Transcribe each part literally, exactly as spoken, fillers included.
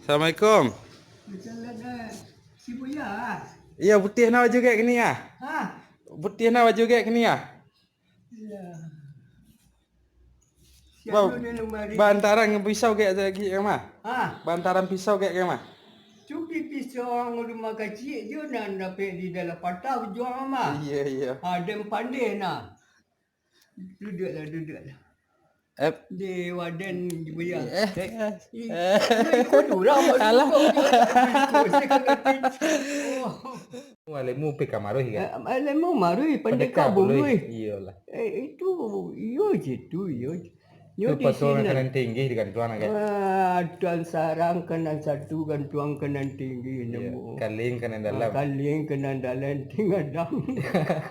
Assalamualaikum. Macam mana si Buya? Iyo, putiah na baju gek kini ah. Ha? Putiah na baju gek kini ah. Iyo. Ba-, bantaran pisau gek lagi ka ma? Ha? Bantaran pisau gek ka ma? Cubi pisau urang rumah kacik jo nan dapek di dalam patah ujuang ma. Iyo, iyo. Ha, den pandai na. Duduaklah, duduaklah. Eh. Di waden di Buya. Eh, eh, eh. Ikut urang baru. Alah. Ikut, ikut, ikut. Oh. Alemu pe ka maruih kan? Eh, alemu maruih, pandeka buluih. Iyolah. Eh, itu, iyo je tu, iyo. Nyo tu di patuang sinan. Kanan tinggi digantuang kan? Ah, tuang sarang kanan satu, gantuang kanan tinggi, iyo, nemu. Kaling kanan dalam. Ah, kaling kanan dalam, tinggadang.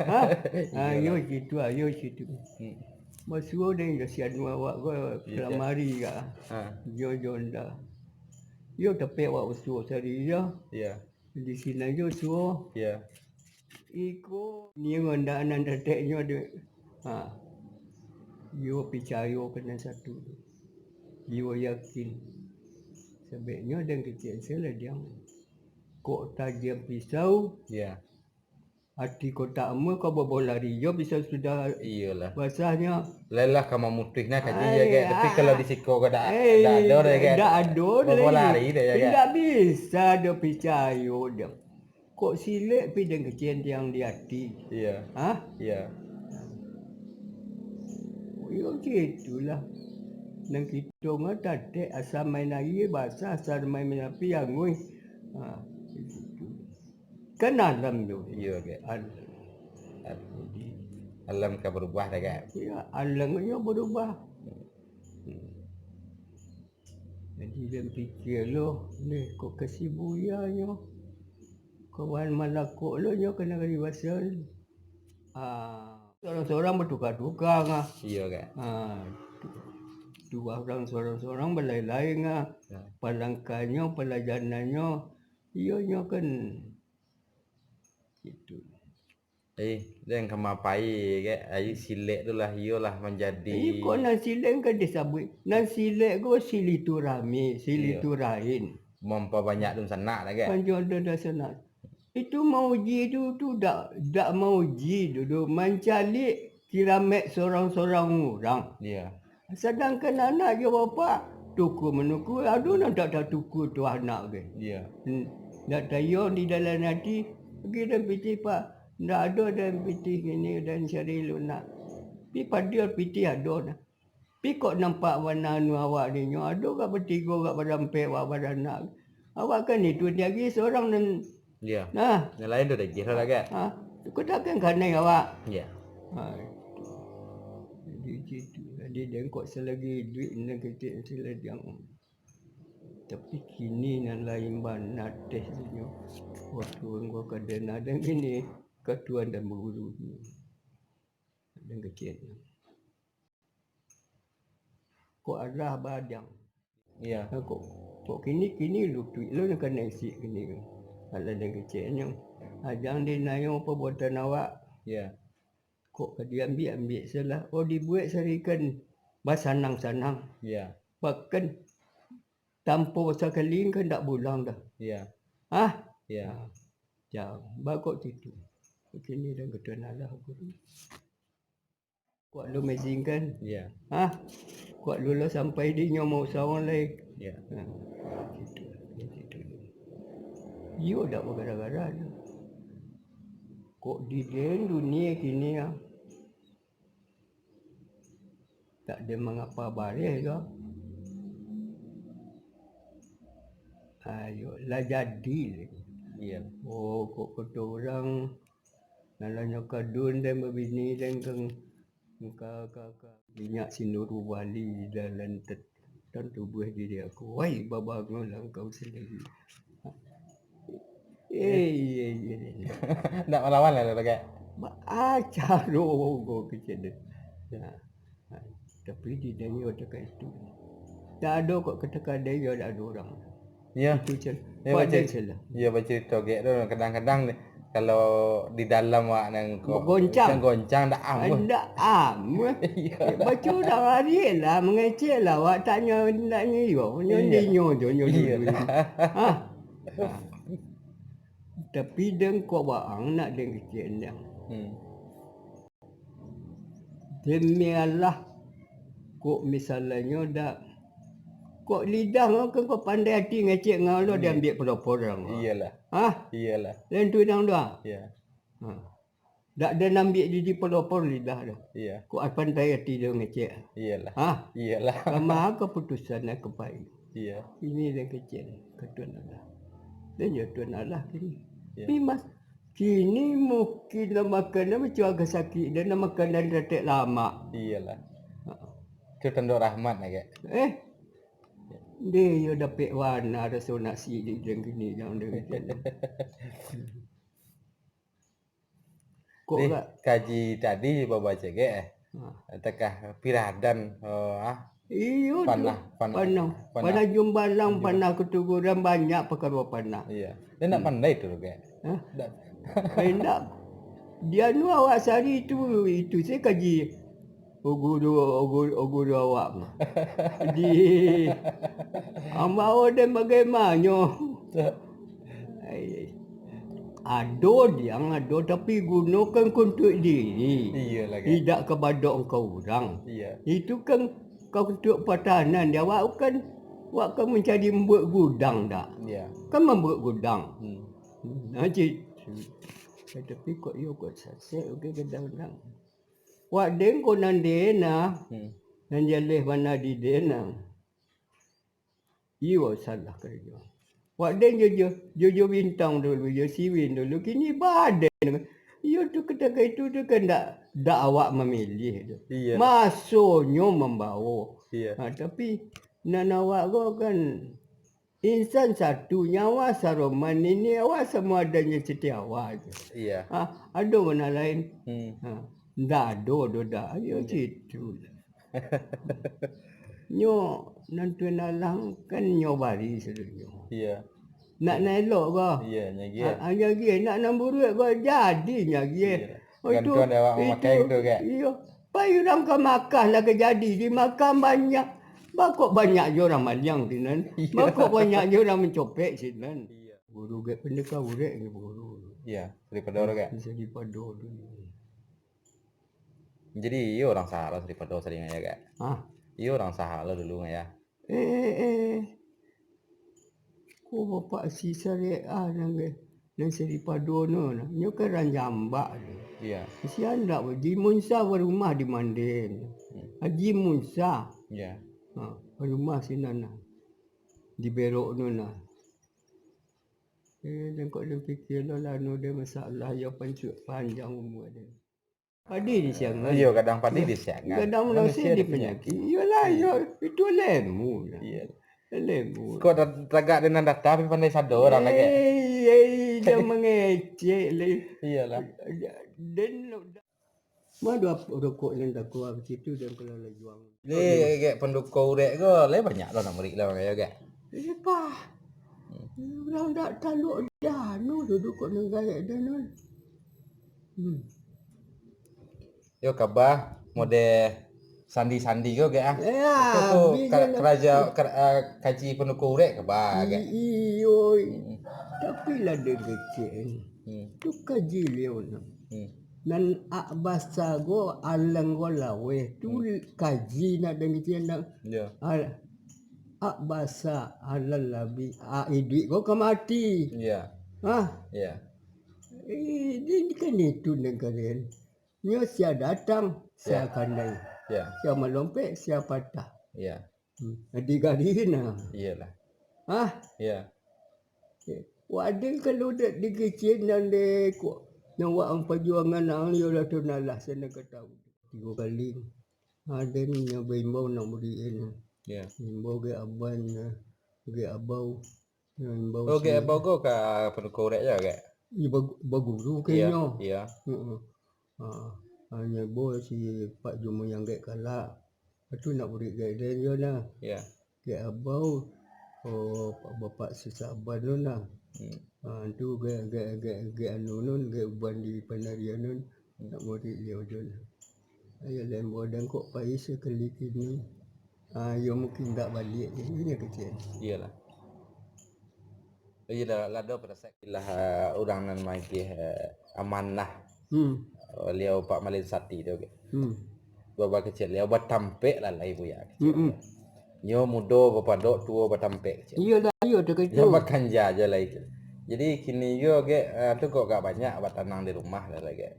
Ha? Ah, iyo, iyo lah. Situ, ah, iyo situ. Hmm. Basuo den jo si anu awak ko, iyo, kalamari ka. Ha. Iyo, jo nda. Iyo, tapi awak usuo sari, iyo. Iyo. Di sinan jo suo. Iyo. Iko, nio ndak nan dateknyo dek. Ha. Iyo picayo ka nan satu tu. Iyo yakin. Sababnyo den kecek salah diang. Kok tajam pisau, iyo, ati kotak amuah kok babawa lari jo pisau sudah. Iyolah. Basahnyo. Lelah ka mamutuih nah kaji ai, je, kan. Tapi ah, kalau di siko ko dak, eh, dak ado deh, kan. Dak ado babawa lari deh, ya, kan. Indak bisa do picayo deh. Kok silek pi den kecek tiang di ati. Iyo. Ha? Iyo. Yo, gitulah. Nan kito mah tatek, asa main aia basah, asa main-main api anguih. Ha, gitu. Kan alam tu. Iyo, Kak. Alam. Alam. Jadi, alam ka barubah dah, Kak. Iyo, alamnyo barubah. Hmm. Jadi, den pikia lo, "Leh, kok ka si Buya nyo? Kawan malakok lo nyo ka nagari Basel." Ah, sorang-sorang batuka-tuka ngah. Iyo, Kak. Ah, tu, tu urang sorang-sorang balai-lai ngah. Ya. Palangkahnyo, palajanannyo, iyo nyo kan gitu. Eh, den ka mapai, Kak? Aia silek tu lah, iyolah manjadi. Iko nan silek kan disabuik. Nan silek ko silaturahmi, iyo, silaturahim. Mampabanyak dunsanak lah, Kak. Panjang dunsanak. Itu mauji tu, tu dak, dak mauji tu, tu mancaliak kiramat sorang-sorang urang. Iyo. Sadangkan anak jo bapak, tuku manuku, ado nan tak tatuku tu anak ke. Iyo. Hmm. Dak tayo di dalam ati, pagi den pitih, Pak. Ndak ado den pitih kini, den cari lunak. Pi padia pitih ado nah. Pi kok nampak warna anu awak ninyo, ado gak batigo, gak barampek, awak baranak. Awak kan itu lagi sorang nan. Iyo. Nah. Nan lain tu dah gih lah, Kak. Ha, tu katakan kanai awak. Iyo. Ha, itu. Jadi, itu. Jadi, den kok salagi duit nan kecek saladiang. Tapi kini nan lain bana teh inyo. Waktu engkau ka den adan kini, ka tuan dan baguru. Den kecek. Kok arah badang. Iyo. Nah, kok, kok kini, kini lutuik lo nan kanai sik kini. Alah den keceknyo. Ajang dinayo pabuatan awak. Iyo. Kok ka diambiak-ambiak salah. Oh, dibuek sarikan basanang-sanang. Iyo. Bahkan tanpa sakali kan dak bulang dah. Iyo. Ah? Iyo. Ah. Jang, bakok situ. Kini den ka tuan alah guru. Kuak lo mesin kan? Iyo. Hah? Kuak lo lah sampai di nyo mau sawang lai. Iyo. Ha, gitu, gitu. Iyo dak bagara-gara tu. Kok di den dunia kini ah. Tak ada mangapa bareh tu. Ayo, lah jadi lai. Iyo. Oh, kok kato urang Alah nyo kadun den babini den ka, ka, ka, ka. Minyak sinuru bali dalam te-, dalam tubuah diri aku. Wai, babangunlah engkau sendiri. Eh, eh, eh. Ndak malawan lah, Kak? Ba-, ah, caro kau kecek tu. Nah. Ha, tapi di Daniel takah itu. Tak ado kok kato ka Daniel, dak ado urang. Iyo. Itu cel-, iyo, buat baca-, Daniel lah. Iyo, bacarito gek tu, kadang-kadang ni, Kalau di dalam awak nan ko, Goncang. Goncang dak amuah. Ndak amuah. Baco urang ariak lah, mangecek lah, awak tanyo ndak nyo iyo, nyo Iya. Dinyo jo, nyo Iya. Dulu. Ha. Ha. Tapi den kok baang nak den kecek den. Hmm. Demi Allah, kok misalnyo dak, kok lidah ngau kan kok pandai ati ngecek ngau lo diambiak pelopor ngau. Iyalah. Ha? Iyalah. Lain tu nang doa. Iya. Ha. Dak den ambiak jadi pelopor lidah tu. Iya. Kok pandai ati do ngecek. Iyalah. Ha? Iyalah. Sama keputusan nan kepaik. Iya. Ini den kecek ka Tuhan Allah. Den jo Tuhan Allah kini. Iya. Tapi mas, kini mungkin lah makan dah macam agak sakit, dan lah makan dari ratek lamak. Iyalah. Ha. Itu tando rahmat lah, Kak. Eh, dia yo dapek warna raso nasi di den kini, jangan den kecek. Kok Deh, gak? Kaji tadi babaca ke eh. Ha. Takah piradan, oh, ah. Iyo tu. Panah, panah, Panah. panah. Panah jumbalang, Iya. Panah ketuguran, banyak pakaro panah. Iya. Dia nak Hmm. pandai tu, Kak. Hah? Dak. Eh, ndak. Di anu awak sari tu, itu saya kaji. Oh guru, oh guru, oh guru awak mah. Di ambo den bagaimano? Ai, ado diang, ado, tapi gunokan untuak diri. Iyalah, Kak. Tidak kabadok ka urang. Iya. Itu kan kau untuak patahanan di awak kan, awak kan mancari mambuek gudang dak? Iya. Kan mambuek gudang. Hmm. Nah, cik. Eh, tapi kok iyo kok sasek, oke, kadang-kadang. Wak den ko nan den nah, Hmm. nan jaleh bana di den nah. Iyo salah karajo. Wak den jo, jo, jo, jo Bintang dulu, jo Siwin dulu, kini baden. Iyo tu kataka itu tu kan dak, dak awak mamilih tu. Iya. Masonyo mambawo. Iya. Ha, tapi nan awak ko kan insan satu nyawa saroman, niniak awak samo adanyo siti awak je. Iya. Ha, ado nan lain? Hmm. Ha, ndak ado doh dak. Ayo Iya. situ. Nyo nan Tuhan Allah kan nyo bari sadonyo. Iya. Nak nan elok ko? Iya, nyagi. Ha, ha, nyagi. Nak nan buruak ko jadi nyagi. Iya. Oh, itu, Gantuan dek awak mamakai itu, gitu, Kak? Iyo. Pai urang ka Makkah lah ka jadi, di Makkah banyak. Bakok banyak jo urang maliang sinan. Iya. Bakok banyak jo urang mancopek sinan. Iya. Guru gek pendekar urek ni guru. Iya, Sri Pado tu, Kak. Bisa dipado tu. Jadi, iyo urang sah lo Sri Pado sadonyo, Kak. Ah, Iyo urang sah lo dulu, ya. eh, eh, eh. Ko bapak si Sarek ah nan ge, nan Sri Pado no nah. Nyo kan urang Jambak tu. Iya. Si andak Haji Munsa barumah di Manden. Hmm. Haji Munsa. Iya. Ha, barumah sinan nah. Di Berok no nah. Eh, den kok den pikia lo lah, anu den, masalah yo pancuik panjang umua den. Padi di siangan. Iyo, kadang padi di siangan. Kadang manusia di penyakit. Iyolah, iyo, itu lemu lah. Iya. Lemu. Kok da-, tagak dengan data tapi pandai sado urang lagi. Eh, eh, jangan mangecek lai. Iyalah. Den, ma dua rokok nan takua situ dan kalau lajuang. Lai, kayak pendukung urek ko, lai banyak lo nak murid lo, kayak, kayak. Iya, pah. Urang dak talok danu duduk kok nan gaek danu. Hmm. Yo, kaba model sandi-sandi ko, kayak, ah. Ya, Ko, ko, bisa ka-, lah. Karajo, kar-, ah, kaji pendukung urek, kaba, kayak. I-, iyo. Hmm. Tapi lah den kecek. Hmm. Tu kaji liau nah. Hmm. Nan ak basa go alang go laweh tu Hmm. kaji nak den kecek nak. Ya. Al-, ak basa alang labi, ak iduik go ka mati. Ya. Hah? Ya. Eh, ini kan itu nan kalian. Nyo sia datang, sia Ya. kandai. Ya. Sia malompek, sia patah. Ya. Hmm. Di gari nah. Iyalah. Hah? Ya. Waden kalau dak dikecek nan dek ko. Nan wak pajuangan ang yo lah tu nalah sana ka tahu. Tigo kali. Aden nyo baimbau nak murid en. Ya. Imbau ge aban, ge abau. Imbau Oh, si kayak abau ko ka pendukung urek je, kayak. Iya, bag-, baguru Iya, kenyo. Iya. Heeh. Ha, hanya bo si Pak Jumo yang gek kalak. Atu nak burik gek den yo nah. Iya. Gek abau. Oh, Pak Bapak Susaban tu nah. Hmm. Ah, tu gek, gek, gek, gek anu nun, gek uban di Panarian nun, nak murid dia ujon. Ayo lembo dan kok pai sekali kini. Ah, yo mungkin tak balik je, ini kecil. Iyalah. Iyalah, lah ado pada sek-, lah, ah, urang nan magih, eh, amanah. Hmm. Baliau Pak Malin Sati tu, kan. Hmm. Baba kecil, liau batampek lalai buya kecil. Hmm, hmm. Nyo mudo bapadok, tuo batampek kecil. Iyo dah, iyo dah kecil. Nyo bakanja je lai tu. Jadi kini yo, gek, ah, tu kok gak banyak batanang di rumah dah lah, gek.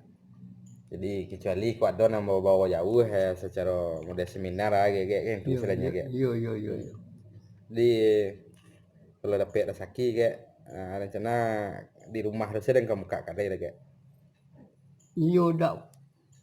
Jadi kecuali kok ado nan bawa-bawa jauh, eh, secara model seminar lah, gek, gek, kan, tu istilahnya, gek. Iyo, iyo, iyo, iyo. Jadi kalau dapek rasaki, gek, ah, rencana di rumah tu sajo ka buka kadai dah, gek. Iyo dak.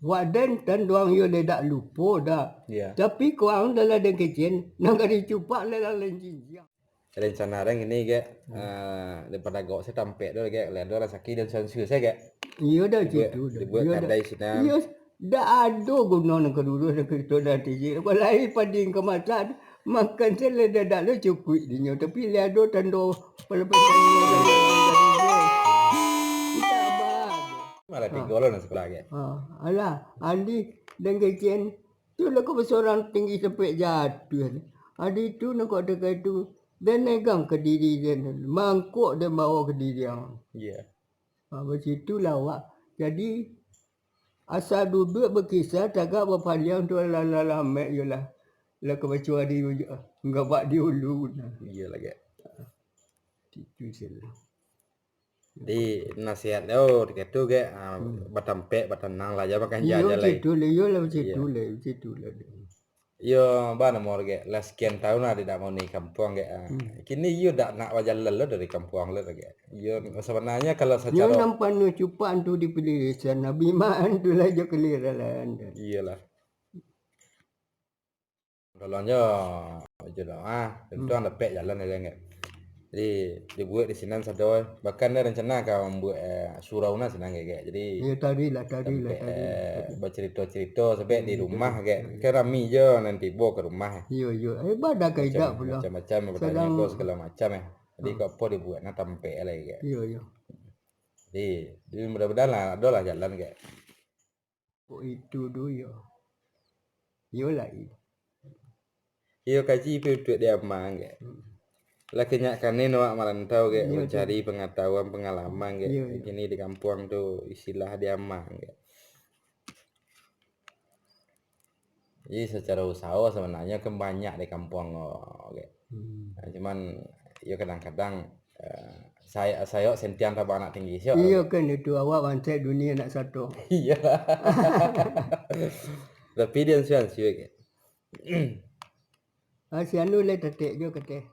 Wak den tanduang iyo le dak lupo dak. Iya. Tapi kuang dalam den kecen, nan ka dicupak dalam jinjiang. Rencana den kini, gek, eh, daripado gok se tampek tu, gek, lai ado rasaki dan sansu se, gek. Iyo dah. Dibuek, situ dah. Dibuek iyo dah. Kadai sinan. Iyo, dak ado guno nan ka duduak nan ka kito nanti je. Apalagi pading ka masak, makan se le dadak le cukuik dinyo. Tapi le ado tando pala-pala. Malah tigo lo nan sakolah, gek. Ha, alah, Andi dan kecen tu lah ko basorang tinggi sampai jatuah. Adi tu nak kok dekat tu, dan negang ke diri dia, mangkok dia bawa ke diri ang. Iya. Ha, basitu lah awak. Jadi, asa duduak bakisah, tagak bapaliang tu lah, lah, lah, mek yo lah. Lah ka baco adi, gabak di ulu nah. Iya lah, gek. Itu salah. Jadi, nasihat lo, dikatu, gek, ah, hmm, batampek, batanang lah, jan bakanja. Iyo, je lai. Situ lah, iyo lah, situ lah, situ lah. Iyo, ba namo, gek, lah sekian tahun lah dak mauni kampuang, gek, ah. Hmm. Kini iyo dak nak bajalan lo dari kampuang lo, gek. Iyo, sebenarnya kalau iyo sacaro nan panuah cupak tu di Pelirisan, Abiman tu lah jo Keliralan. Iyolah. Tolong jo, jo doa, tentu hmm, ang dapek jalan, gek. Jadi, dibuek di sinan sado, bahkan ado rencana ka mambuek, eh, surau nan sinan, gek. Jadi, iyo, tadi lah, tadi lah, sampai, tadi lah, eh, tadi. Bacarito-carito sampai di rumah, gek. Kan rami jo nan tibo ka rumah. Iyo, iyo. Eh, bada kaidak pulo. Macam-macam, batanyo ko sagalo macam, eh. Jadi, hmm, kok apo dibuek nan tampek lai, gek. Iyo, iyo. Jadi, jadi mudah-mudahan lah, ado lah jalan, gek. Kok itu tu yo. Iyo lai. Iyo kaji pi untuak di amang, gek. Hmm. Lah kanyak kanin awak marantau, gek, iyo, mancari pangatahuan, pangalaman, gek. Iyo, iyo. Kini di kampuang tu istilah di amang, gek. Jadi sacaro usaho sabananyo kan banyak di kampuang ko, gek. Hmm. Nah, cuman, iyo kadang-kadang, eh, sayo, sayo sentiang tabang anak tinggi, siok. Iyo kan itu, awak bansaik dunia nak sato. Iya. Tapi di ansu-ansu, gek. Ah, si anu lai tatek jo kateh.